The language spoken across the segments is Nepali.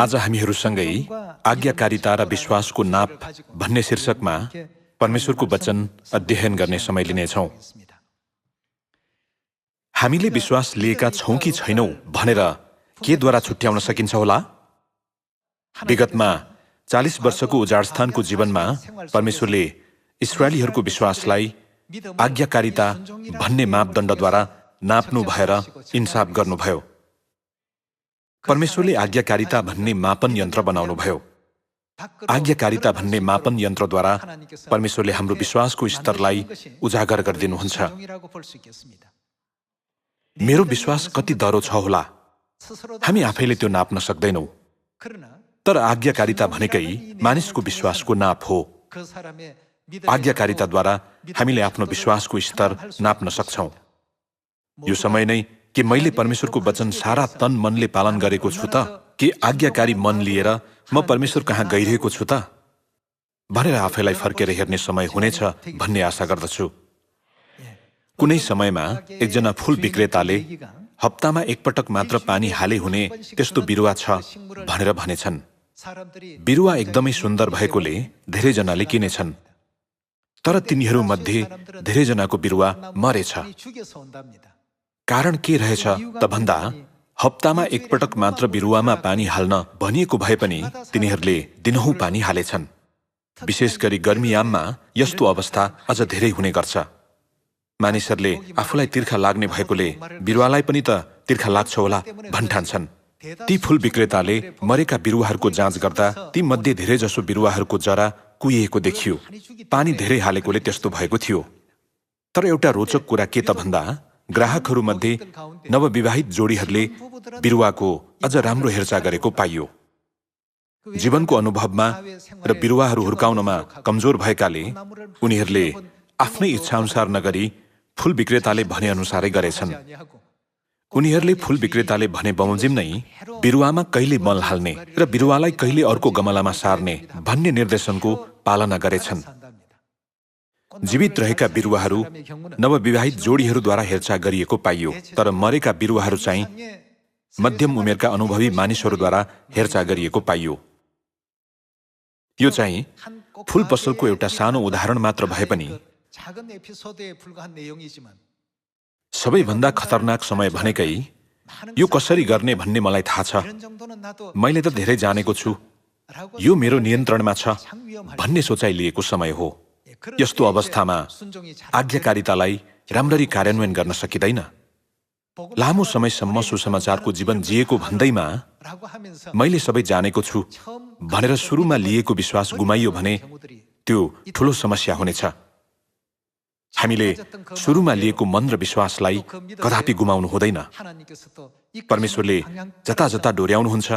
आज हामीहरूसँगै आज्ञाकारिता र विश्वासको नाप भन्ने शीर्षकमा परमेश्वरको वचन अध्ययन गर्ने समय लिनेछौँ। हामीले विश्वास लिएका छौँ कि छैनौँ भनेर केद्वारा छुट्याउन सकिन्छ होला? विगतमा 40 वर्षको उजाडस्थानको जीवनमा परमेश्वरले इस्राएलीहरूको विश्वासलाई आज्ञाकारिता भन्ने मापदण्डद्वारा नाप्नु भएर इन्साफ गर्नुभयो। परमेश्वरले आज्ञाकारिता भन्ने मापन यन्त्र बनाउनुभयो। आज्ञाकारिता भन्ने मापन यन्त्रद्वारा परमेश्वरले हाम्रो विश्वासको स्तरलाई उजागर गरिदिनुहुन्छ। मेरो विश्वास कति दरो छ होला? हामी आफैले त्यो नाप्न सक्दैनौँ। तर आज्ञाकारिता भनेकै मानिसको विश्वासको नाप हो। आज्ञाकारिताद्वारा हामीले आफ्नो विश्वासको स्तर नाप्न सक्छौँ। यो समय नै के मैले परमेश्वरको वचन सारा तन मनले पालन गरेको छु त? के आज्ञाकारी मन लिएर म परमेश्वर कहाँ गइरहेको छु त? भनेर आफैलाई फर्केर हेर्ने समय हुनेछ भन्ने आशा गर्दछु। कुनै समयमा एकजना फूल विक्रेताले हप्तामा एकपटक मात्र पानी हाले हुने त्यस्तो बिरुवा छ भनेर भनेछन्। बिरुवा एकदमै सुन्दर भएकोले धेरैजनाले किनेछन्। तर तिनीहरूमध्ये धेरैजनाको बिरुवा मरेछ। कारण के रहेछ त भन्दा हप्तामा एकपटक मात्र बिरुवामा पानी हाल्न भनिएको भए पनि तिनीहरूले दिनहुँ पानी हालेछन्। विशेष गरी गर्मीयाममा यस्तो अवस्था अझ धेरै हुने गर्छ। मानिसहरूले आफूलाई तिर्खा लाग्ने भएकोले बिरुवालाई पनि त तिर्खा लाग्छ होला भन्ठान्छन्। ती फूल विक्रेताले मरेका बिरुवाहरूको जाँच गर्दा ती मध्ये धेरैजसो बिरुवाहरूको जरा कुहिएको देखियो। पानी धेरै हालेकोले त्यस्तो भएको थियो। तर एउटा रोचक कुरा के त भन्दा ग्राहकहरूमध्ये नवविवाहित जोडीहरूले बिरुवाको अझ राम्रो हेरचाह गरेको पाइयो। जीवनको अनुभवमा र बिरुवाहरू हुर्काउनमा कमजोर भएकाले उनीहरूले आफ्नै इच्छाअनुसार नगरी फूल विक्रेताले भने अनुसारै गरेछन्। उनीहरूले फूल विक्रेताले भने बमोजिम नै बिरुवामा कहिले मल हाल्ने र बिरुवालाई कहिले अर्को गमलामा सार्ने भन्ने निर्देशनको पालना गरेछन्। जीवित रहेका बिरुवाहरू नवविवाहित जोडीहरूद्वारा हेरचाह गरिएको पाइयो। तर मरेका बिरुवाहरू चाहिँ मध्यम उमेरका अनुभवी मानिसहरूद्वारा हेरचाह गरिएको पाइयो। यो चाहिँ फूल पसलको एउटा सानो उदाहरण मात्र भए पनि सबैभन्दा खतरनाक समय भनेकै यो कसरी गर्ने भन्ने मलाई थाहा छ। मैले त धेरै जानेको छु, यो मेरो नियन्त्रणमा छ भन्ने सोचाइ लिएको समय हो। यस्तो अवस्थामा आज्ञाकारितालाई राम्ररी कार्यान्वयन गर्न सकिँदैन। लामो समयसम्म सुसमाचारको जीवन जिएको भन्दैमा मैले सबै जानेको छु भनेर सुरुमा लिएको विश्वास गुमाइयो भने त्यो ठूलो समस्या हुनेछ। हामीले सुरुमा लिएको मन र विश्वासलाई कदापि गुमाउनु हुँदैन। परमेश्वरले जता जता डोर्याउनुहुन्छ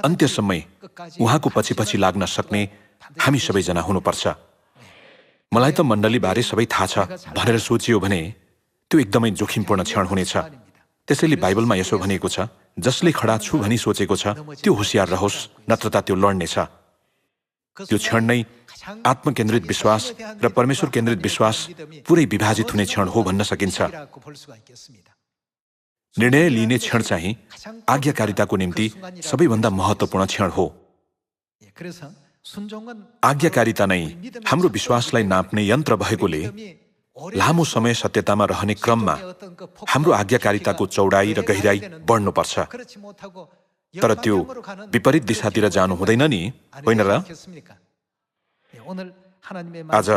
अन्त्यसम्म उहाँको पछि पछि लाग्न सक्ने हामी सबैजना हुनुपर्छ। मलाई त मण्डलीबारे सबै थाहा छ भनेर सोचियो भने त्यो एकदमै जोखिमपूर्ण क्षण हुनेछ। त्यसैले बाइबलमा यसो भनिएको छ, जसले खडा छु भनी सोचेको छ त्यो होशियार रहोस्, नत्र त त्यो लड्नेछ। त्यो क्षण नै आत्मकेन्द्रित विश्वास र परमेश्वर केन्द्रित विश्वास पुरै विभाजित हुने क्षण हो भन्न सकिन्छ। निर्णय लिने क्षण चाहिँ आज्ञाकारिताको निम्ति सबैभन्दा महत्त्वपूर्ण क्षण हो। आज्ञाकारिता नै हाम्रो विश्वासलाई नाप्ने यन्त्र भएकोले लामो समय सत्यतामा रहने क्रममा हाम्रो आज्ञाकारिताको चौडाइ र गहिराई बढ्नुपर्छ। तर त्यो विपरीत दिशातिर जानु हुँदैन नि, होइन र? आज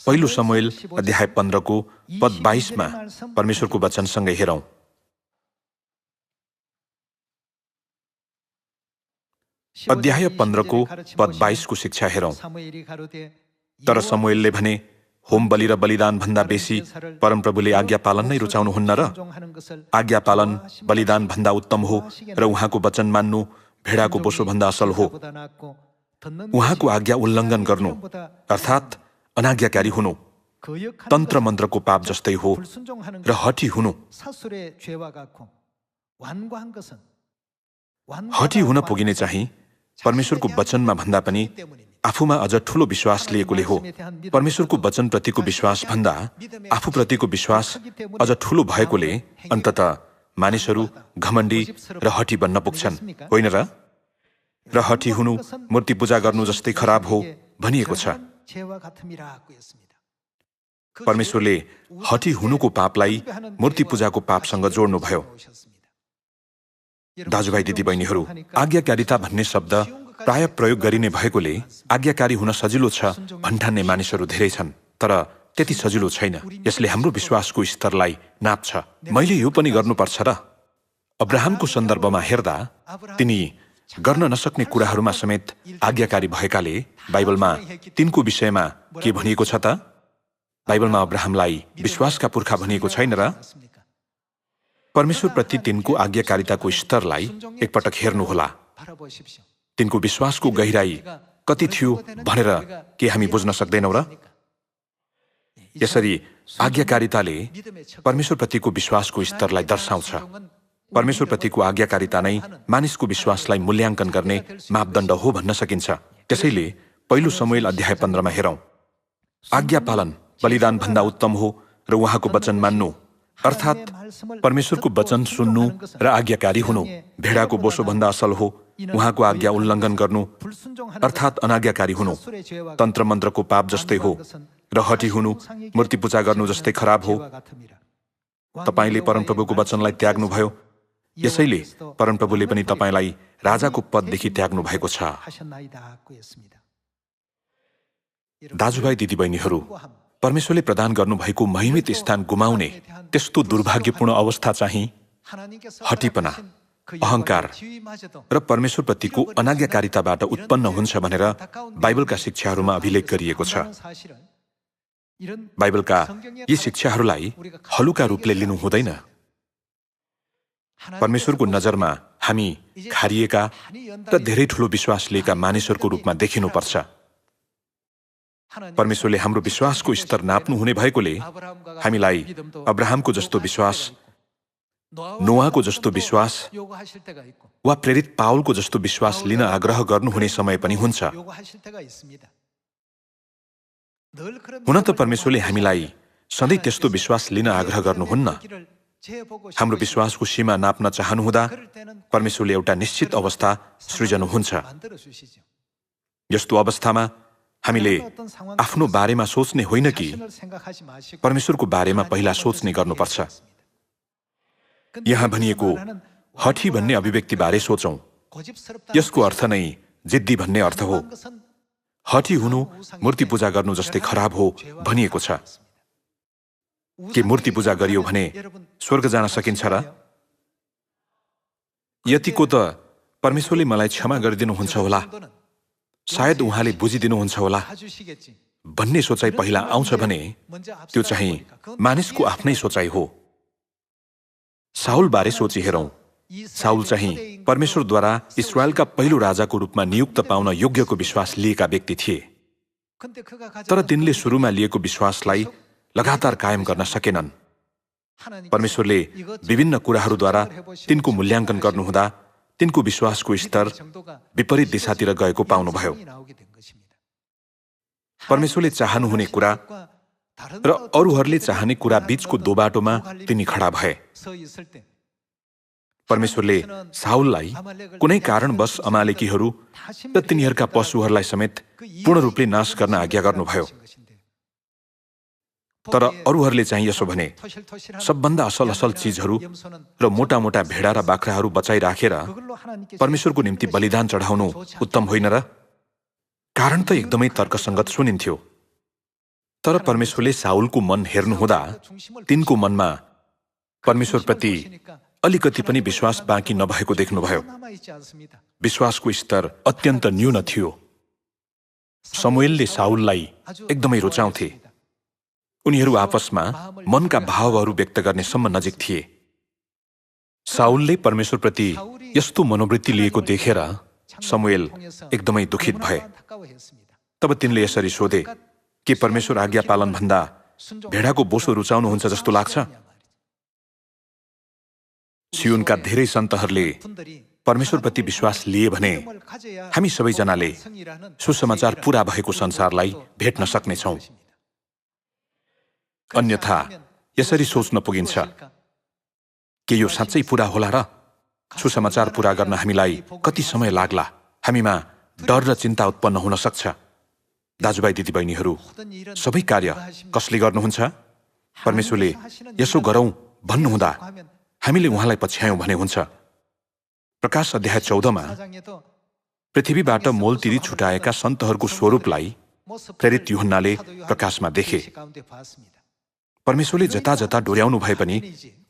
पहिलो शमूएल अध्याय 15 को पद 22 मा परमेश्वरको वचनसँगै हेरौँ। अध्याय 15 को पद 22 को शिक्षा हेरौँ। तर शमूएलले भने, होम बलि र बलिदान भन्दा बेसी परमप्रभुले आज्ञा पालन नै रुचाउनुहुन्न र? आज्ञा पालन बलिदान भन्दा उत्तम हो र उहाँको वचन मान्नु भेडाको बोसो भन्दा असल हो। उहाँको आज्ञा उल्लङ्घन गर्नु अर्थात् अनाज्ञाकारी हुनु तन्त्र मन्त्रको पाप जस्तै हो र हठी हुनु। हठी हुन पुगिने चाहिँ परमेश्वरको वचनमा भन्दा पनि आफूमा अझ ठूलो विश्वास लिएकोले हो। परमेश्वरको वचनप्रतिको विश्वास भन्दा आफूप्रतिको विश्वास अझ ठूलो भएकोले अन्ततः मानिसहरू घमण्डी र हठी बन्न पुग्छन्, होइन र? र हठी हुनु मूर्ति पूजा गर्नु जस्तै खराब हो भनिएको छ। परमेश्वरले हठी हुनुको पापलाई मूर्ति पूजाको पापसँग जोड्नुभयो। दाजुभाइ दिदीबहिनीहरू, आज्ञाकारिता भन्ने शब्द प्राय प्रयोग गरिने भएकोले आज्ञाकारी हुन सजिलो छ भन्ठान्ने मानिसहरू धेरै छन्, तर त्यति सजिलो छैन। यसले हाम्रो विश्वासको स्तरलाई नाप्छ। मैले यो पनि गर्नुपर्छ र? अब्राहमको सन्दर्भमा हेर्दा तिनी गर्न नसक्ने कुराहरूमा समेत आज्ञाकारी भएकाले बाइबलमा तिनको विषयमा के भनिएको छ त? बाइबलमा अब्राहमलाई विश्वासका पुर्खा भनिएको छैन र? परमेश्वरप्रति तिनको आज्ञाकारिताको स्तरलाई एकपटक हेर्नुहोला। तिनको विश्वासको गहिराई कति थियो भनेर के हामी बुझ्न सक्दैनौँ र? यसरी आज्ञाकारिताले परमेश्वरप्रतिको विश्वासको स्तरलाई दर्शाउँछ। परमेश्वरप्रतिको आज्ञाकारिता नै मानिसको विश्वासलाई मूल्याङ्कन गर्ने मापदण्ड हो भन्न सकिन्छ। त्यसैले पहिलो शमूएल अध्याय 15 मा हेरौँ। आज्ञा पालन बलिदान भन्दा उत्तम हो र उहाँको वचन मान्नु, अर्थात् परमेश्वरको वचन सुन्नु र आज्ञाकारी हुनु भेडाको बोसो भन्दा असल हो। उहाँको आज्ञा उल्लङ्घन गर्नु अर्थात् अनाज्ञाकारी हुनु तन्त्र मन्त्रको पाप जस्तै हो र हठी हुनु मूर्ति पूजा गर्नु जस्तै खराब हो। तपाईले परमप्रभुको वचनलाई त्याग्नुभयो, यसैले परमप्रभुले पनि तपाईलाई राजाको पददेखि त्याग्नु भएको छ। दाजुभाइ दिदीबहिनीहरू, परमेश्वरले प्रदान गर्नुभएको महिमित स्थान गुमाउने त्यस्तो दुर्भाग्यपूर्ण अवस्था चाहिँ हठीपना, अहङ्कार र परमेश्वरप्रतिको अनाज्ञाकारिताबाट उत्पन्न हुन्छ भनेर बाइबलका शिक्षाहरूमा अभिलेख गरिएको छ। बाइबलका यी शिक्षाहरूलाई हलुका रूपले लिनु हुँदैन। परमेश्वरको नजरमा हामी खारिएका र धेरै ठूलो विश्वास लिएका मानिसहरूको रूपमा देखिनुपर्छ। परमेश्वरले हाम्रो विश्वासको स्तर नाप्नु हुने भएकोले हामीलाई अब्राहमको जस्तो विश्वास, नोआको जस्तो विश्वास वा प्रेरित पावलको जस्तो विश्वास लिन आग्रह गर्नुहुने समय पनि हुन्छ। हुन त परमेश्वरले हामीलाई सधैँ त्यस्तो विश्वास लिन आग्रह गर्नुहुन्न। हाम्रो विश्वासको सीमा नाप्न चाहनुहुँदा परमेश्वरले एउटा निश्चित अवस्था सृजनुहुन्छ। यस्तो अवस्थामा हामीले आफ्नो बारेमा सोच्ने होइन कि परमेश्वरको बारेमा पहिला सोच्ने गर्नुपर्छ। यहाँ भनिएको हठी भन्ने अभिव्यक्तिबारे सोचौं। यसको अर्थ नै जिद्दी भन्ने अर्थ हो। हठी हुनु मूर्ति पूजा गर्नु जस्तै खराब हो भनिएको छ। के मूर्ति पूजा गरियो भने स्वर्ग जान सकिन्छ र? यतिको त परमेश्वरले मलाई क्षमा गरिदिनुहुन्छ होला, सायद उहाँले बुझिदिनुहुन्छ होला भन्ने सोचाइ पहिला आउँछ भने त्यो चाहिँ मानिसको आफ्नै सोचाइ हो। साउलबारे सोची हेरौं। साउल चाहिँ परमेश्वरद्वारा इस्राएलका पहिलो राजाको रूपमा नियुक्त पाउन योग्यको विश्वास लिएका व्यक्ति थिए, तर तिनले सुरुमा लिएको विश्वासलाई लगातार कायम गर्न सकेनन्। परमेश्वरले विभिन्न कुराहरूद्वारा तिनको मूल्याङ्कन गर्नुहुँदा तिनको विश्वासको स्तर विपरीत दिशातिर गएको पाउनुभयो। परमेश्वरले चाहनुहुने कुरा र अरूहरूले चाहने कुरा बीचको दोबाटोमा तिनी खडा भए। परमेश्वरले साउललाई कुनै कारणवश अमालेकीहरू र तिनीहरूका पशुहरूलाई समेत पूर्ण रूपले नाश गर्न आज्ञा गर्नुभयो। तर अरूहरूले चाहिँ यसो भने सबभन्दा असल असल चिजहरू र मोटा मोटा भेडा र बाख्राहरू बचाइ राखेर परमेश्वरको निम्ति बलिदान चढाउनु उत्तम होइन र? कारण त एकदमै तर्कसङ्गत सुनिन्थ्यो। तर परमेश्वरले साउलको मन हेर्नुहुँदा तिनको मनमा परमेश्वरप्रति अलिकति पनि विश्वास बाँकी नभएको देख्नुभयो। विश्वासको स्तर अत्यन्त न्यून थियो। शमूएलले साउललाई एकदमै रुचाउँथे। उनीहरू आपसमा मनका भावहरू व्यक्त गर्ने सम्म नजिक थिए। साउलले परमेश्वरप्रति यस्तो मनोवृत्ति लिएको देखेर शमूएल एकदमै दुखित भए। तब तिनले यसरी सोधे, के परमेश्वर आज्ञा पालन भन्दा भेडाको बोसो रुचाउनुहुन्छ जस्तो लाग्छ? सियोनका धेरै सन्तहरूले परमेश्वरप्रति विश्वास लिए भने हामी सबैजनाले सुसमाचार पूरा भएको संसारलाई भेट्न सक्नेछौँ। अन्यथा यसरी सोच्न पुगिन्छ, के यो साँच्चै पूरा होला र? सुसमाचार पूरा गर्न हामीलाई कति समय लाग्ला? हामीमा डर र चिन्ता उत्पन्न हुन सक्छ। दाजुभाइ दिदीबहिनीहरू, सबै कार्य कसले गर्नुहुन्छ? परमेश्वरले यसो गरौँ भन्नुहुँदा हामीले उहाँलाई पछ्यायौँ भने हुन्छ। प्रकाश अध्याय 14मा पृथ्वीबाट मोलतिरी छुटाएका सन्तहरूको स्वरूपलाई प्रेरित यूहन्नाले प्रकाशमा देखे। परमेश्वरले जता जता डोर्याउनु भए पनि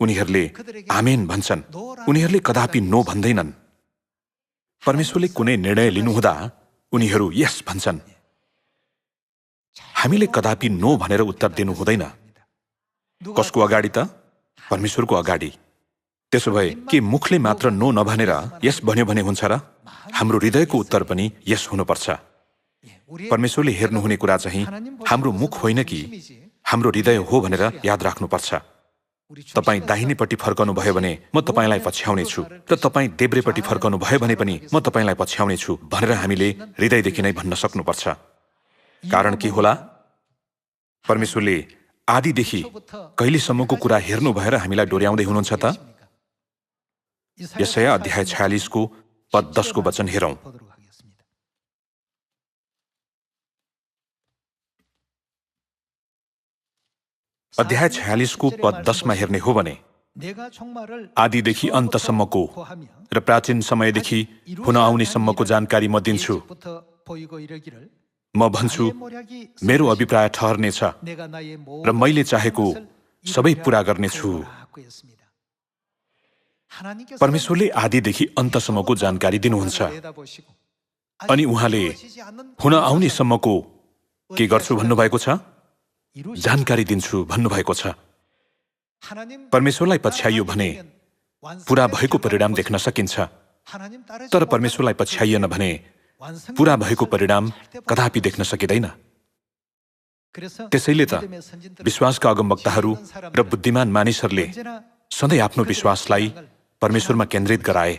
उनीहरूले आमेन भन्छन्। उनीहरूले कदापि नो भन्दैनन्। परमेश्वरले कुनै निर्णय लिनुहुँदा उनीहरू यस भन्छन्। हामीले कदापि नो भनेर उत्तर दिनु हुँदैन। कसको अगाडि त? परमेश्वरको अगाडि। त्यसो भए के मुखले मात्र नो नभनेर यस भन्यो भने हुन्छ र? हाम्रो हृदयको उत्तर पनि यस हुनुपर्छ। परमेश्वरले हेर्नुहुने कुरा चाहिँ हाम्रो मुख होइन कि हाम्रो हृदय हो भनेर याद राख्नुपर्छ। तपाईँ दाहिनेपट्टि फर्कनु भयो भने म तपाईँलाई पछ्याउनेछु र तपाईँ देब्रेपट्टि फर्कनु भयो भने पनि म तपाईँलाई पछ्याउनेछु भनेर हामीले हृदयदेखि नै भन्न सक्नुपर्छ। कारण के होला? परमेश्वरले आदिदेखि कहिलेसम्मको कुरा हेर्नु भएर हामीलाई डोर्याउँदै हुनुहुन्छ त? यशाया अध्याय 46 को पद 10 को वचन हेरौँ। अध्याय 46 को पद 10 मा हेर्ने हो भने आदिदेखि अन्तसम्मको र प्राचीन समयदेखि हुन आउनेसम्मको जानकारी म दिन्छु। म भन्छु मेरो अभिप्राय ठहर्नेछ र मैले चाहेको सबै पूरा गर्नेछु। परमेश्वरले आदिदेखि अन्तसम्मको जानकारी दिनुहुन्छ अनि उहाँले हुन आउनेसम्मको के गर्छु भन्नुभएको छ? जानकारी दिन्छु भन्नुभएको छ। परमेश्वरलाई पछ्याइयो भने पूरा भएको परिणाम देख्न सकिन्छ, तर परमेश्वरलाई पछ्याइएन भने पूरा भएको परिणाम कदापि देख्न सकिँदैन। त्यसैले त विश्वासका अगमवक्ताहरू र बुद्धिमान मानिसहरूले सधैँ आफ्नो विश्वासलाई परमेश्वरमा केन्द्रित गराए।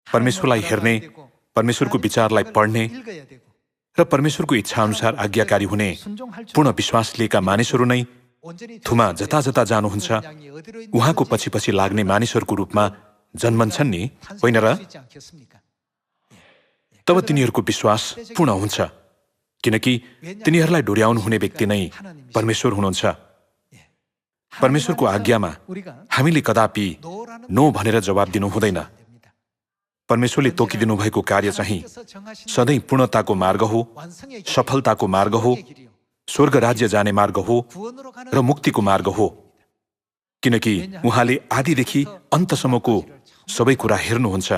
परमेश्वरलाई हेर्ने, परमेश्वरको विचारलाई पढ्ने र परमेश्वरको इच्छाअनुसार आज्ञाकारी हुने पूर्ण विश्वास लिएका मानिसहरू नै थुमा जता जता जानुहुन्छ उहाँको पछि पछि लाग्ने मानिसहरूको रूपमा जन्मन्छन् नि, होइन र? तब तिनीहरूको विश्वास पूर्ण हुन्छ, किनकि तिनीहरूलाई डोर्याउनु हुने व्यक्ति नै परमेश्वर हुनुहुन्छ। परमेश्वरको आज्ञामा हामीले कदापि नो भनेर जवाब दिनु हुँदैन। परमेश्वरले तोकिदिनु भएको कार्य चाहिँ सधैँ पूर्णताको मार्ग हो, सफलताको मार्ग हो, स्वर्ग राज्य जाने मार्ग हो र मुक्तिको मार्ग हो, किनकि उहाँले आदिदेखि अन्तसम्मको सबै कुरा हेर्नुहुन्छ।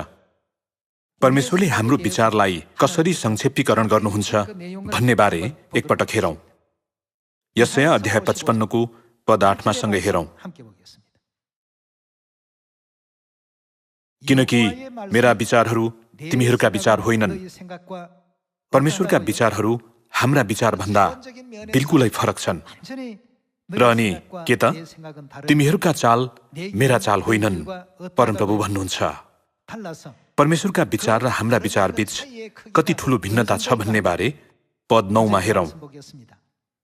परमेश्वरले हाम्रो विचारलाई कसरी संक्षेपीकरण गर्नुहुन्छ भन्ने बारे एकपटक हेरौँ। यशाया अध्याय 55 को पद 8 मा सँगै हेरौँ। किनकि मेरा विचारहरू तिमीहरूका विचार होइनन्, परमेश्वरका विचारहरू हाम्रा विचार भन्दा बिल्कुलै फरक छन्। र अनि के त? तिमीहरूका चाल मेरा चाल होइनन्, परमप्रभु भन्नुहुन्छ। परमेश्वरका विचार र हाम्रा विचार बीच कति ठूलो भिन्नता छ भन्ने बारे पद 9 मा हेरौँ।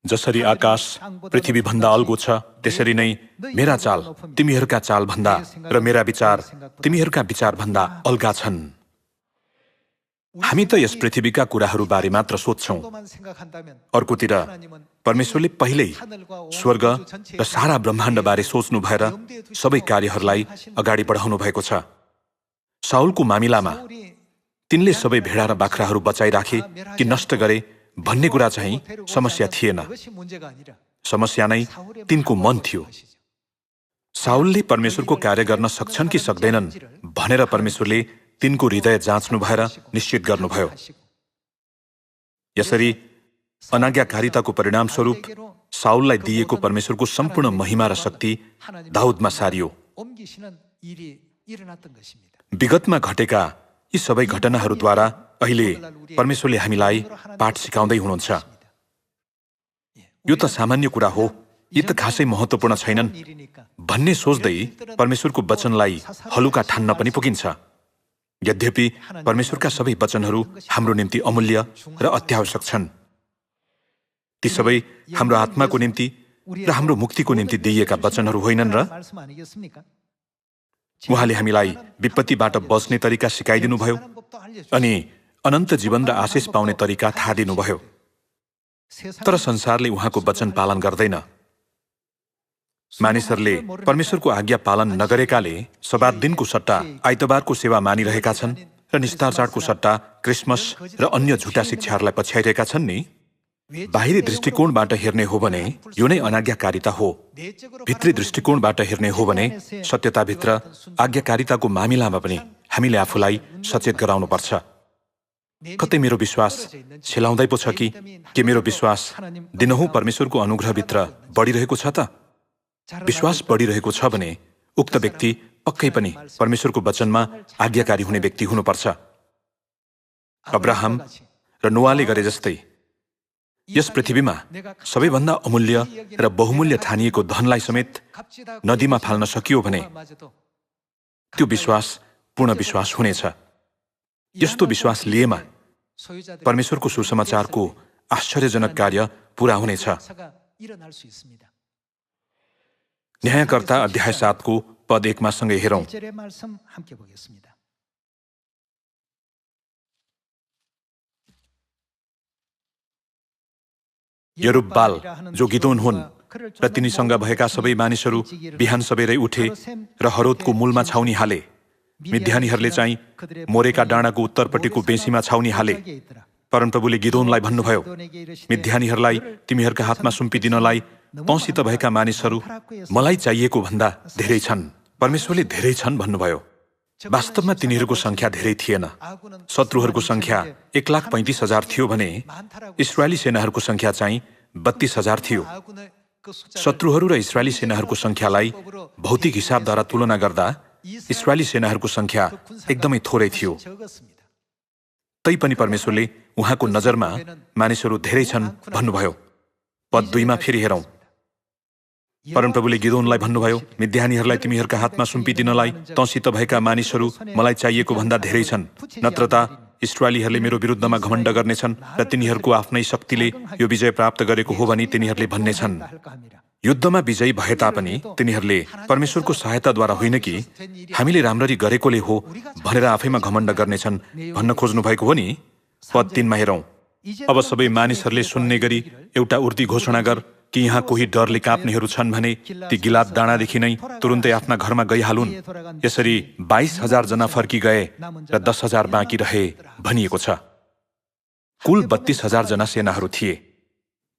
जसरी आकाश पृथ्वी भन्दा अल्गो छ, त्यसरी नै मेरा चाल तिमीहरूका चाल भन्दा र मेरा विचार तिमीहरूका विचार भन्दा अल्गा छन्। हामी त यस पृथ्वीका कुराहरू बारे मात्र सोच्छौं। अर्कोतिर परमेश्वरले पहिल्यै स्वर्ग र सारा ब्रह्माण्ड बारे सोच्नु भएर सबै कार्यहरूलाई अगाडि बढाउनु भएको छ। साउलको मामिलामा तिनले सबै भेडा र बाख्राहरू बचाइराखे कि नष्ट गरे भन्ने कुरा चाहिँ समस्या थिएन। समस्या नै तिनको मन थियो। साउलले परमेश्वरको कार्य गर्न सक्छन् कि सक्दैनन् भनेर परमेश्वरले तिनको हृदय जाँच्नु भएर निश्चित गर्नुभयो। यसरी अनाज्ञाकारिताको परिणामस्वरूप साउललाई दिएको परमेश्वरको सम्पूर्ण महिमा र शक्ति दाउदमा सारियो। विगतमा घटेका यी सबै घटनाहरूद्वारा अहिले परमेश्वरले हामीलाई पाठ सिकाउँदै हुनुहुन्छ। यो त सामान्य कुरा हो, यी त खासै महत्त्वपूर्ण छैनन् भन्ने सोच्दै परमेश्वरको वचनलाई हलुका ठान्न पनि पुगिन्छ। यद्यपि परमेश्वरका सबै वचनहरू हाम्रो निम्ति अमूल्य र अत्यावश्यक छन्। ती सबै हाम्रो आत्माको निम्ति र हाम्रो मुक्तिको निम्ति दिइएका वचनहरू होइनन् र? उहाँले हामीलाई विपत्तिबाट बच्ने तरिका सिकाइदिनुभयो अनि अनन्त जीवन र आशिष पाउने तरिका थाहा दिनुभयो। तर संसारले उहाँको वचन पालन गर्दैन। मानिसहरूले परमेश्वरको आज्ञा पालन नगरेकाले सब्बात दिनको सट्टा आइतबारको सेवा मानिरहेका छन् र निस्तार चाडको सट्टा क्रिसमस र अन्य झुटा शिक्षाहरूलाई पछ्याइरहेका छन् नि। बाहिरी दृष्टिकोणबाट हेर्ने हो भने यो नै अनाज्ञाकारिता हो। भित्री दृष्टिकोणबाट हेर्ने हो भने सत्यताभित्र आज्ञाकारिताको मामिलामा पनि हामीले आफूलाई सचेत गराउनुपर्छ। कतै मेरो विश्वास छिलाउँदै पो छ कि मेरो विश्वास दिनहुँ परमेश्वरको अनुग्रहभित्र बढिरहेको छ त? विश्वास बढिरहेको छ भने उक्त व्यक्ति पक्कै पनि परमेश्वरको वचनमा आज्ञाकारी हुने व्यक्ति हुनुपर्छ। अब्राहम र नोआले गरे जस्तै यस पृथ्वीमा सबैभन्दा अमूल्य र बहुमूल्य ठानिएको धनलाई समेत नदीमा फाल्न सकियो भने त्यो विश्वास पूर्ण विश्वास हुनेछ। यस्तो विश्वास लिएमा परमेश्वरको सुसमाचारको आश्चर्यजनक कार्य पूरा हुनेछ। न्यायकर्ता अध्याय 7 को पद 1 मा सँगै हेरौं। यरुब्बाल जो गिदोन हुन् र तिनीसँग भएका सबै मानिसहरू बिहान सबेरै उठे र हरोदको मूलमा छाउनी हाले। मिद्यानीहरूले चाहिँ मोरेका डाँडाको उत्तरपट्टिको बेसीमा छाउनी हाले। परमप्रभुले गिदोनलाई भन्नुभयो, मिद्यानीहरूलाई तिमीहरूका हातमा सुम्पिदिनलाई तँसित भएका मानिसहरू मलाई चाहिएको भन्दा धेरै छन्। परमेश्वरले धेरै छन् भन्नुभयो। वास्तवमा तिनीहरूको संख्या धेरै थिएन। शत्रुहरूको संख्या 1,35,000 थियो भने इस्राएली सेनाहरूको संख्या चाहिँ 32,000 थियो। शत्रुहरू र इस्राएली सेनाहरूको संख्यालाई भौतिक हिसाबद्वारा तुलना गर्दा इस्राएली सेनाहरूको संख्या एकदमै थोरै थियो। तैपनि परमेश्वरले उहाँको नजरमा मानिसहरू धेरै छन् भन्नुभयो। पद 2 मा फेरि हेरौं। परमप्रभुले गिदोनलाई भन्नुभयो, मिद्यानीहरूलाई तिमीहरूका हातमा सुम्पिदिनलाई तँसित भएका मानिसहरू मलाई चाहिएको भन्दा धेरै छन्। नत्र त इस्राएलीहरूले मेरो विरुद्धमा घमण्ड गर्नेछन् र तिनीहरूको आफ्नै शक्तिले यो विजय प्राप्त गरेको हो भनी तिनीहरूले भन्नेछन्। युद्धमा विजयी भए तापनि तिनीहरूले परमेश्वरको सहायताद्वारा होइन कि हामीले राम्ररी गरेकोले हो भनेर आफैमा घमण्ड गर्नेछन् भन्न खोज्नु भएको हो नि। पद 3 मा हेरौं। अब सबै मानिसहरूले सुन्ने गरी एउटा उर्दी घोषणा गर कि यहाँ कोही डरले काप्नेहरू छन् भने ती गिलाद डाँडादेखि नै तुरुन्तै आफ्ना घरमा गइहालुन्। यसरी 22,000 जना फर्की गए र 10,000 बाँकी रहे भनिएको छ। कुल 32,000 जना सेनाहरू थिए।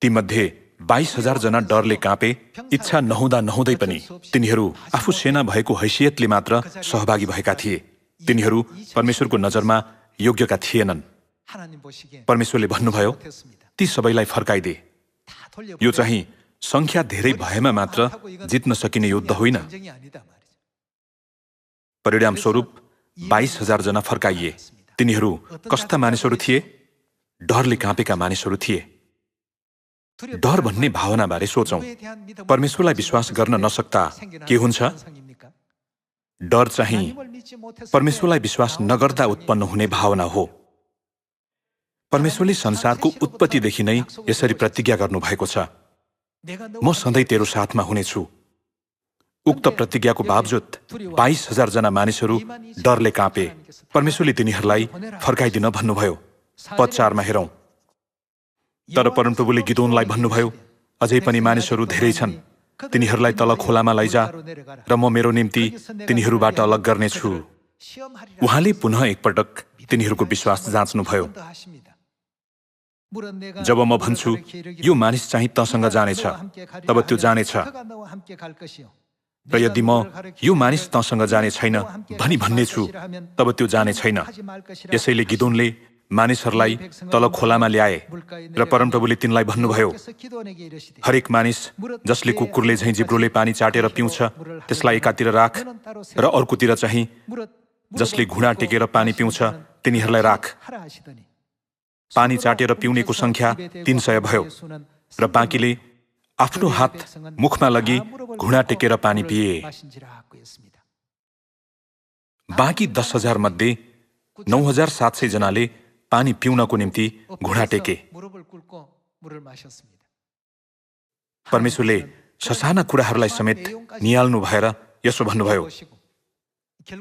तीमध्ये 22,000 जना डरले कापे। इच्छा नहुँदै पनि तिनीहरू आफू सेना भएको हैसियतले मात्र सहभागी भएका थिए। तिनीहरू परमेश्वरको नजरमा योग्यका थिएनन्। परमेश्वरले भन्नुभयो, ती सबैलाई फर्काइदे। यो चाहिँ संख्या धेरै भएमा मात्र जित्न सकिने युद्ध होइन। परिणाम स्वरूप 22,000 जना फर्काइए। तिनीहरू कस्ता मानिसहरू थिए? डरले काँपेका मानिसहरू थिए। डर भन्ने भावनाबारे सोचौं। परमेश्वरलाई विश्वास गर्न नसक्दा के हुन्छ? डर चाहिँ परमेश्वरलाई विश्वास नगर्दा उत्पन्न हुने भावना हो। परमेश्वरले संसारको उत्पत्तिदेखि नै यसरी प्रतिज्ञा गर्नुभएको छ, म सधैँ तेरो साथमा हुनेछु। उक्त प्रतिज्ञाको बावजुद 22,000 जना मानिसहरू डरले काँपे। परमेश्वरले तिनीहरूलाई फर्काइदिन भन्नुभयो। पद 4 मा हेरौं। तर परमप्रभुले गिदोनलाई भन्नुभयो, अझै पनि मानिसहरू धेरै छन्। तिनीहरूलाई तल खोलामा लैजा र म मेरो निम्ति तिनीहरूबाट अलग गर्नेछु। उहाँले पुनः एकपटक तिनीहरूको विश्वास जाँच्नुभयो। जब म भन्छु यो मानिस चाहिँ तँसँग जानेछ, तब त्यो जानेछ। र यदि म यो मानिस तँसँग जाने छैन भनी भन्नेछु, तब त्यो जाने छैन। यसैले गिदोनले मानिसहरूलाई तल खोलामा ल्याए र परमप्रभुले तिनलाई भन्नुभयो, हरेक मानिस जसले कुकुरले झैं जिब्रोले पानी चाटेर पिउँछ त्यसलाई एकातिर राख, र अर्कोतिर चाहिँ जसले घुँडा टेकेर पानी पिउँछ तिनीहरूलाई राख। पानी चाटेर पिउनेको संख्या 300 भयो र बाँकीले आफ्नो हात मुखमा लगी घुँडा टेकेर पानी पिए। बाँकी 10,000 मध्ये 9,700 जनाले पानी पिउनको निम्ति घुँडा टेके। परमेश्वरले ससाना कुराहरूलाई समेत निहाल्नु भएर यसो भन्नुभयो,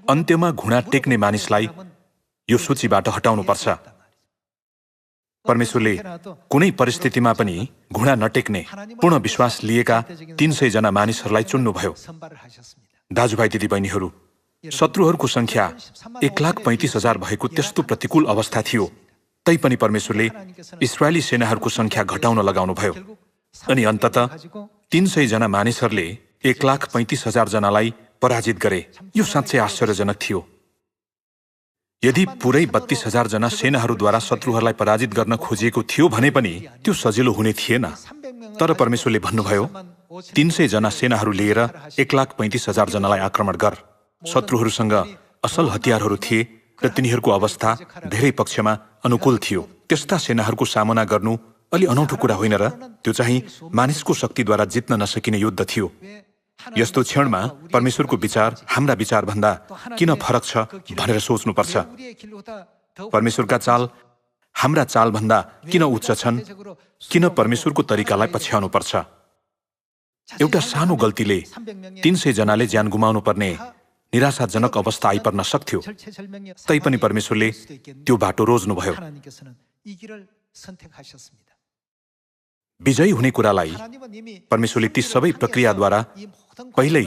अन्त्यमा घुँडा टेक्ने मानिसलाई यो सूचीबाट हटाउनुपर्छ। परमेश्वरले कुनै परिस्थितिमा पनि घुँडा नटेक्ने पूर्ण विश्वास लिएका 300 जना मानिसहरूलाई चुन्नुभयो। दाजुभाइ दिदीबहिनीहरू, शत्रुहरूको संख्या 1,35,000 भएको त्यस्तो प्रतिकूल अवस्था थियो, तैपनि परमेश्वरले इस्राएली सेनाहरूको संख्या घटाउन लगाउनुभयो अनि अन्ततः 300 जना मानिसहरूले 1,35,000 जनालाई पराजित गरे। यो साँच्चै आश्चर्यजनक थियो। यदि पुरै 32,000 जना सेनाहरूद्वारा शत्रुहरूलाई पराजित गर्न खोजिएको थियो भने पनि त्यो सजिलो हुने थिएन। तर परमेश्वरले भन्नुभयो, 300 जना सेनाहरू लिएर 1,35,000 जनालाई आक्रमण गर। शत्रुहरूसँग असल हतियारहरू थिए र तिनीहरूको अवस्था धेरै पक्षमा अनुकूल थियो। त्यस्ता सेनाहरूको सामना गर्नु अलि अनौठो कुरा होइन र? त्यो चाहिँ मानिसको शक्तिद्वारा जित्न नसकिने युद्ध थियो। यस्तो क्षणमा परमेश्वरको विचार हाम्रा विचारभन्दा किन फरक छ भनेर सोच्नुपर्छ। परमेश्वरका चाल हाम्रा चालभन्दा किन उच्च छन्? किन परमेश्वरको तरिकालाई पछ्याउनुपर्छ? एउटा सानो गल्तीले 300 जनाले ज्यान गुमाउनु पर्ने निराशाजनक अवस्था आइपर्न सक्थ्यो। तैपनि परमेश्वरले त्यो बाटो रोज्नुभयो। विजयी हुने कुरालाई परमेश्वरले ती सबै प्रक्रियाद्वारा पहिल्यै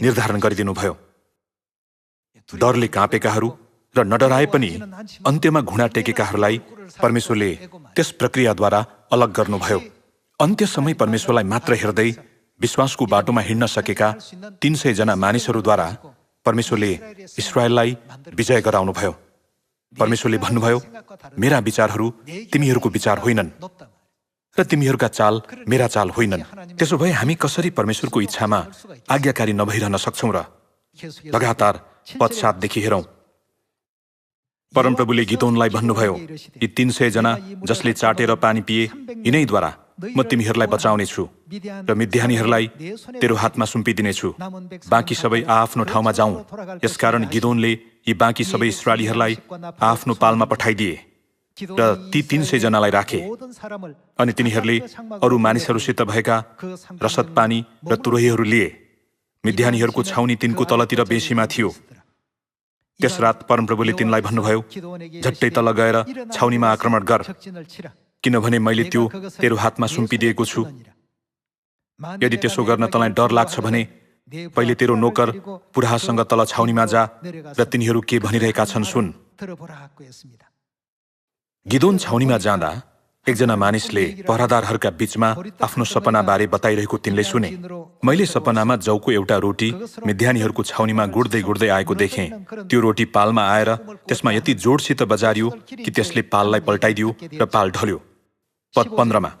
निर्धारण गरिदिनुभयो। डरले काँपेकाहरू र नडराए पनि अन्त्यमा घुँडा टेकेकाहरूलाई परमेश्वरले त्यस प्रक्रियाद्वारा अलग गर्नुभयो। अन्त्यसम्म परमेश्वरलाई मात्र हेर्दै विश्वासको बाटोमा हिँड्न सकेका 300 जना मानिसहरूद्वारा परमेश्वरले इस्राएललाई विजय गराउनुभयो। परमेश्वरले भन्नुभयो, मेरा विचारहरू तिमीहरूको विचार होइनन् र तिमीहरूका चाल मेरा चाल होइनन्। त्यसो भए हामी कसरी परमेश्वरको इच्छामा आज्ञाकारी नभइरहन सक्छौं र? लगातार पद 7 देखि हेरौं। परमप्रभुले गिदोनलाई भन्नुभयो, यी 300 जना जसले चाटेर पानी पिए, यिनैद्वारा म तिमीहरूलाई बचाउने छु र मिद्यानीहरूलाई तेरो हातमा सुम्पिदिनेछु। बाँकी सबै आफ्नो ठाउँमा जाउँ। यसकारण गिदोनले यी बाँकी सबै इस्राएलीहरूलाई आफ्नो पालमा पठाइदिए र ती 300 जनालाई राखे अनि तिनीहरूले अरू मानिसहरूसित भएका रसद पानी र तुरहीहरू लिए। मिद्यानीहरूको छाउनी तिनको तलतिर बेसीमा थियो। त्यस रात परमप्रभुले तिनलाई भन्नुभयो, झट्टै तल गएर छाउनीमा आक्रमण गर, किनभने मैले त्यो तेरो हातमा सुम्पिदिएको छु। यदि त्यसो गर्न तँलाई डर लाग्छ भने पहिले तेरो नोकर पुरासँग तल छाउनीमा जा र तिनीहरू के भनिरहेका छन् सुन। गिदोन छाउनीमा जाँदा एकजना मानिसले पहरादारहरूका बीचमा आफ्नो सपनाबारे बताइरहेको तिनले सुने। मैले सपनामा जौको एउटा रोटी मिद्यानीहरूको छाउनीमा गुड्दै आएको देखेँ। त्यो रोटी पालमा आएर त्यसमा यति जोडसित बजारियो कि त्यसले पाललाई पल्टाइदियो र पाल ढल्यो। पद 15 मा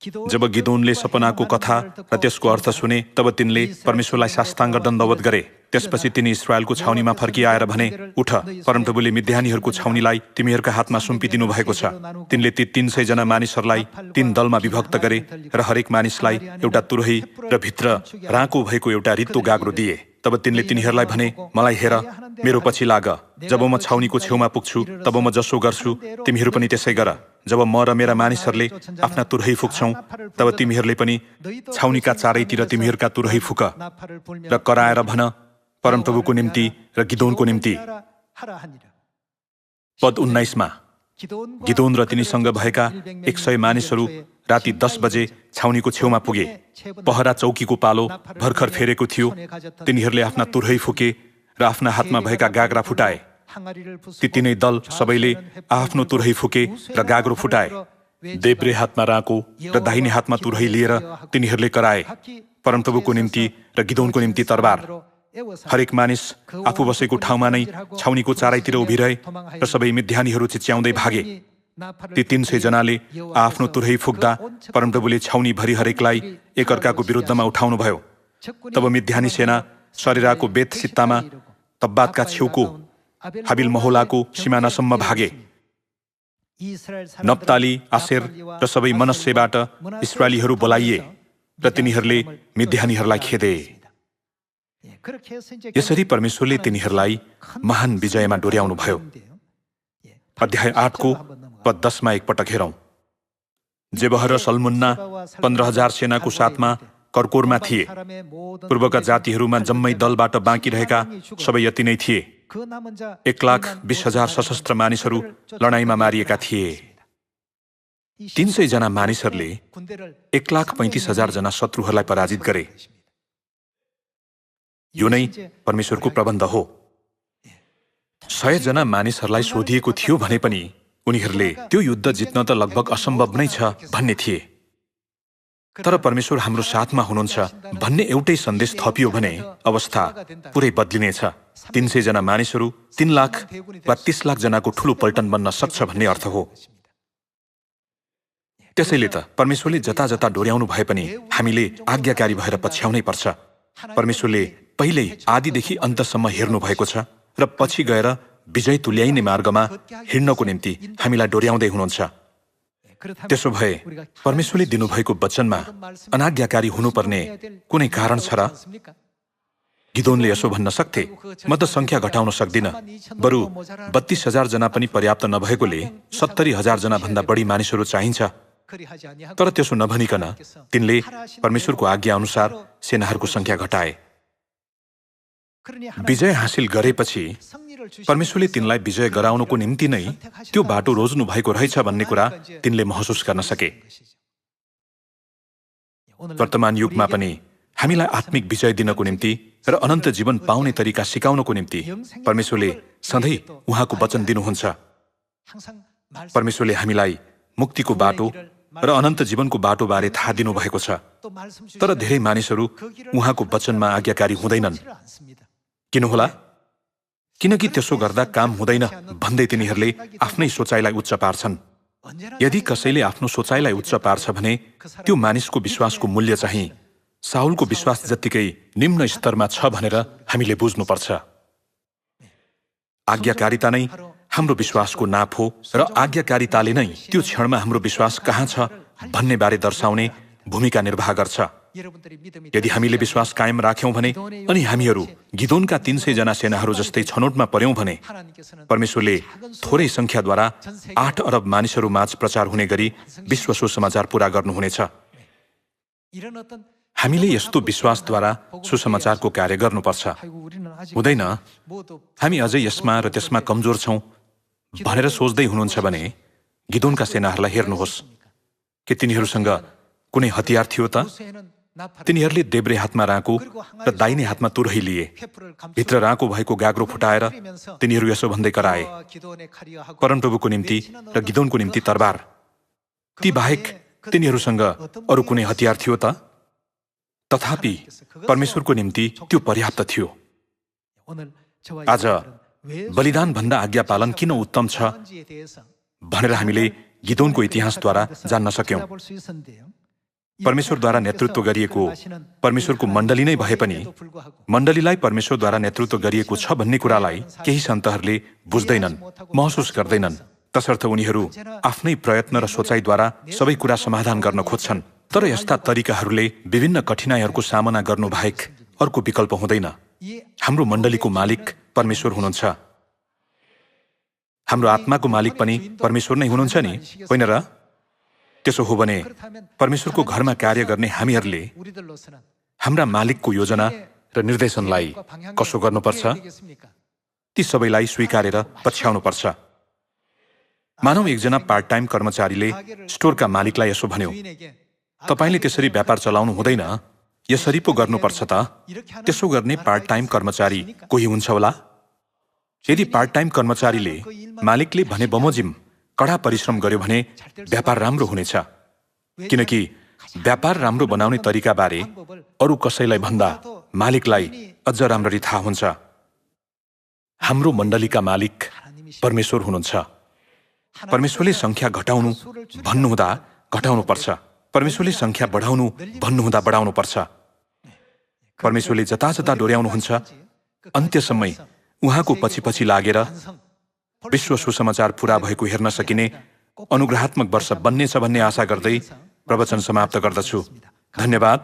जब गिदोनले सपनाको कथा र त्यसको अर्थ सुने, तब तिनले परमेश्वरलाई साष्टाङ्ग दण्डवत गरे। त्यसपछि तिनी इस्राएलको छाउनीमा फर्किआएर भने, उठ, परमप्रभुले मिद्यानीहरूको छाउनीलाई तिमीहरूका हातमा सुम्पिदिनु भएको छ। तिनले ती 300 जना मानिसहरूलाई 3 दलमा विभक्त गरे र हरेक मानिसलाई एउटा तुरही र भित्र राँको भएको एउटा रित्तो गाग्रो दिए। तब तिनले तिनीहरूलाई भने, मलाई हेर, मेरो पछि लाग। जब म छाउनीको छेउमा पुग्छु तब म जसो गर्छु तिमीहरू पनि त्यसै गर। जब म र मेरा मानिसहरूले आफ्ना तुरही फुक्छौं तब तिमीहरूले पनि छाउनीका चारैतिर तिमीहरूका तुरही फुक र कराएर भन, परमप्रभुको निम्ति र गिदोनको निम्ति। पद 19 मा गिदोन र तिनीसँग भएका 100 मानिसहरू राति 10 बजे छाउनीको छेउमा पुगे। पहरा चौकीको पालो भर्खर फेरेको थियो। तिनीहरूले आफ्ना तुरही फुके र आफ्ना हातमा भएका गाग्रा फुटाए। ती तीनै दल सबैले आफ्नो तुरही फुके र गाग्रो फुटाए। देब्रे हातमा राँको र दाहिने हातमा तुरही लिएर तिनीहरूले कराए, परमप्रभुको निम्ति र गिदोनको निम्ति तरबार। हरेक मानिस आफू बसेको ठाउँमा नै छाउनीको चारैतिर उभिरहे र सबै मिद्यानीहरू चिच्याउँदै भागे। ती 300 जनाले आफ्नो तुरही फुक्दा परमप्रभुले छाउनी भरि हरेकलाई एकअर्काको विरुद्धमा उठाउनुभयो। तब मिद्यानी सेना सरेराको बेत सित्तामा तब्बातका छेउको हाबिल महोलाको सिमानासम्म भागे। नप्ताली, आशेर र सबै मनस्सेबाट इस्राएलीहरू बोलाइए र तिनीहरूले मिद्यानीहरूलाई खेदे। यसरी परमेश्वरले तिनीहरूलाई महान विजयमा डोर्याउनु भयो। अध्याय 8 को पद 10 मा एकपटक हेरौं। जेबह र सल्मुन्ना 15,000 सेनाको साथमा कर्कोरमा थिए। पूर्वका जातिहरूमा जम्मै दलबाट बाँकी रहेका सबै यति नै थिए। 1,20,000 सशस्त्र मानिसहरू लडाईँमा मारिएका थिए। 300 जना मानिसहरूले 1,35,000 जना शत्रुहरूलाई पराजित गरे। यो नै परमेश्वरको प्रबन्ध हो। 100 जना मानिसहरूलाई सोधिएको थियो भने पनि उनीहरूले त्यो युद्ध जित्न त लगभग असम्भव नै छ भन्ने थिए। तर परमेश्वर हाम्रो साथमा हुनुहुन्छ भन्ने एउटै सन्देश थपियो भने अवस्था पुरै बदलिनेछ। 300 जना मानिसहरू 3 लाख वा 30 लाख जनाको ठूलो पल्टन बन्न सक्छ भन्ने अर्थ हो। त्यसैले त परमेश्वरले जता जता डोर्याउनु भए पनि हामीले आज्ञाकारी भएर पछ्याउनै पर्छ। परमेश्वरले पहिल्यै आदिदेखि अन्तसम्म हेर्नु भएको छ र पछि गएर विजय तुल्याइने मार्गमा हिँड्नको निम्ति हामीलाई डोर्याउँदै हुनुहुन्छ। त्यसो भए परमेश्वरले दिनुभएको वचनमा अनाज्ञाकारी हुनुपर्ने कुनै कारण छ र? गिदोनले यसो भन्न सक्थे, म त संख्या घटाउन सक्दिन, बरु 32,000 जना पनि पर्याप्त नभएकोले 70,000 जना भन्दा बढी मानिसहरू चाहिन्छ। तर त्यसो नभनिकन तिनले परमेश्वरको आज्ञा अनुसार सेनाहरूको संख्या घटाए। विजय हासिल गरेपछि परमेश्वरले तिनलाई विजय गराउनको निम्ति नै त्यो बाटो रोज्नु भएको रहेछ भन्ने कुरा तिनले महसुस गर्न सके। वर्तमान युगमा पनि हामीलाई आत्मिक विजय दिनको निम्ति र अनन्त जीवन पाउने तरिका सिकाउनको निम्ति परमेश्वरले सधैँ उहाँको वचन दिनुहुन्छ। परमेश्वरले हामीलाई मुक्तिको बाटो र अनन्त जीवनको बाटोबारे थाहा दिनुभएको छ। तर धेरै मानिसहरू उहाँको वचनमा आज्ञाकारी हुँदैनन्। किन होला? किनकि त्यसो गर्दा काम हुँदैन भन्दै तिनीहरूले आफ्नै सोचाइलाई उच्च पार्छन्। यदि कसैले आफ्नो सोचाइलाई उच्च पार्छ भने त्यो मानिसको विश्वासको मूल्य चाहिँ साउलको विश्वास जत्तिकै निम्न स्तरमा छ भनेर हामीले बुझ्नुपर्छ। आज्ञाकारिता नै हाम्रो विश्वासको नाप हो र आज्ञाकारिताले नै त्यो क्षणमा हाम्रो विश्वास कहाँ छ भन्ने बारे दर्शाउने भूमिका निर्वाह गर्छ। यदि हामीले विश्वास कायम राख्यौं भने अनि हामीहरू गिदोनका 300 जना सेनाहरू जस्तै छनौटमा पर्यौं भने परमेश्वरले थोरै संख्याद्वारा 8 अरब मानिसहरू माझ प्रचार हुने गरी विश्व सुसमाचार पूरा गर्नुहुनेछ। हामीले यस्तो विश्वासद्वारा सुसमाचारको कार्य गर्नुपर्छ। हुँदैन हामी अझै यसमा र त्यसमा कमजोर छौं भनेर सोच्दै हुनुहुन्छ भने गिदोनका सेनाहरूलाई हेर्नुहोस्। के तिनीहरूसँग कुनै हतियार थियो त? तिनीहरूले देब्रे हातमा राँको र दाहिने हातमा तुरही लिए। भित्र राँको भएको गाग्रो फुटाएर तिनीहरू यसो भन्दै कराए, परमप्रभुको निम्ति र गिदोनको निम्ति तरबार। ती बाहेक तिनीहरूसँग अरू कुनै हतियार थियो त? तथापि परमेश्वरको निम्ति त्यो पर्याप्त थियो। आज बलिदान भन्दा आज्ञा पालन किन उत्तम छ भनेर हामीले गिदोनको इतिहासद्वारा जान्न सक्यौं। परमेश्वरद्वारा नेतृत्व गरिएको परमेश्वरको मण्डली नै भए पनि मण्डलीलाई परमेश्वरद्वारा नेतृत्व गरिएको छ भन्ने कुरालाई केही सन्तहरूले बुझ्दैनन्, महसुस गर्दैनन्। तसर्थ उनीहरू आफ्नै प्रयत्न र सोचाइद्वारा सबै कुरा समाधान गर्न खोज्छन्। तर यस्ता तरिकाहरूले विभिन्न कठिनाइहरूको सामना गर्नु बाहेक अर्को विकल्प हुँदैन। हाम्रो मण्डलीको मालिक परमेश्वर हुनुहुन्छ। हाम्रो आत्माको मालिक पनि परमेश्वर नै हुनुहुन्छ नि, होइन र? त्यसो हो भने परमेश्वरको घरमा कार्य गर्ने हामीहरूले हाम्रा मालिकको योजना र निर्देशनलाई कसो गर्नुपर्छ? ती सबैलाई स्वीकारेर पछ्याउनुपर्छ। मानौ एकजना पार्ट टाइम कर्मचारीले स्टोरका मालिकलाई यसो भन्यो, तपाईले त्यसरी व्यापार चलाउनु हुँदैन, यसरी पो गर्नुपर्छ त। त्यसो गर्ने पार्ट टाइम कर्मचारी कोही हुन्छ होला? यदि पार्ट टाइम कर्मचारीले मालिकले भने बमोजिम कडा परिश्रम गर्यो भने व्यापार राम्रो हुनेछ। किनकि व्यापार राम्रो बनाउने तरिकाबारे अरू कसैलाई भन्दा मालिकलाई अझ राम्ररी थाहा हुन्छ। हाम्रो मण्डलीका मालिक परमेश्वर हुनुहुन्छ। परमेश्वरले संख्या घटाउनु भन्नुहुँदा घटाउनुपर्छ, परमेश्वरले संख्या बढाउनु भन्नुहुँदा बढाउनुपर्छ। परमेश्वरले जता जता डोर्याउनुहुन्छ अन्त्यसम्मै उहाँको पछि पछि लागेर विश्व सुसमाचार पूरा भएको हेर्न सकिने अनुग्रहात्मक वर्ष बन्नेछ भन्ने आशा गर्दै प्रवचन समाप्त गर्दछु। धन्यवाद।